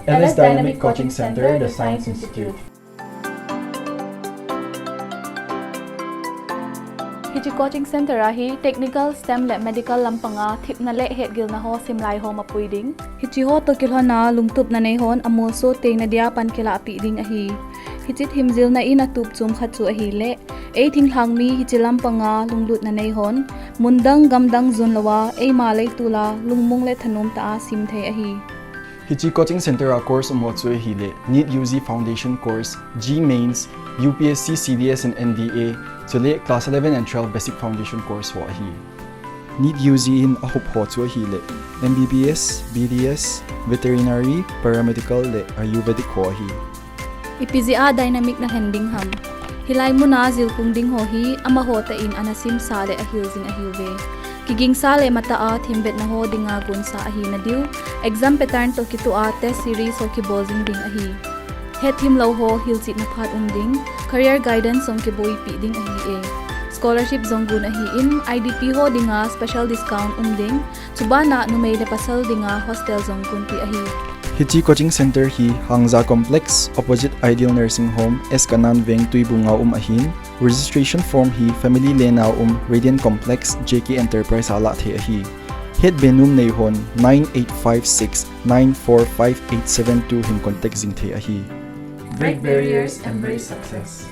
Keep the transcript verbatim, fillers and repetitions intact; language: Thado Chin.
L S Dynamic Coaching Centre, The Science Institute. Hiche coaching centre a hi technical, STEM le medical lampanga thepna le hetgilna ho simlai ho mapui ding. Hiche ho toh kilhona lungtupna neihon amolso tengna dia pan kilahpeh ding ahi. Hiche themjilna in atup chom khat chu ahile, ei thinglhang mi hiche lampanga lunglutna neihon, mundang gamdang jonlouva, eima leitol a lungmong le thanom tah a simthei ahi. Hiche coaching centre a course umho chu ahile, NEET U G Foundation Course, JEE Mains, U P S C, C D S and N D A, chule Class eleven and twelve Basic Foundation Course ho ahi. NEET U G in ahop ho chu ahile, M B B S, B D S, Veterinary, Paramedical le Ayurvedic ho ahi. Ipi jeh a dynamic nalhen ding ham? Hilai muna jilkung ding ho hi amaho tah in ana simsa le ahil jing ahiuve. Kigingsa le matah a themvetna ho dinga gonsa ahina diu, exam pattern toh kitoh a test series ho kibol jing ding ahi. Hetthem lou ho hilchetna phat um ding, career guidance jong kiboipi ding ahi e. Scholarship jong gon ahin, I D P ho dinga special discount um ding, chubana numei le pasal dinga hostel jong gonpi ahi. Hiche coaching centre hi Hangja Complex, opposite Ideal Nursing Home, S Kanan Veng, Tuibunga um ahin, registration form hi Family Lane a um Radiant Complex, J K Enterprise a lahthei ahi. Hetbe nom neihon nine eight five six nine four five eight seven two hin contact jing thei ahi. Break barriers, embrace success.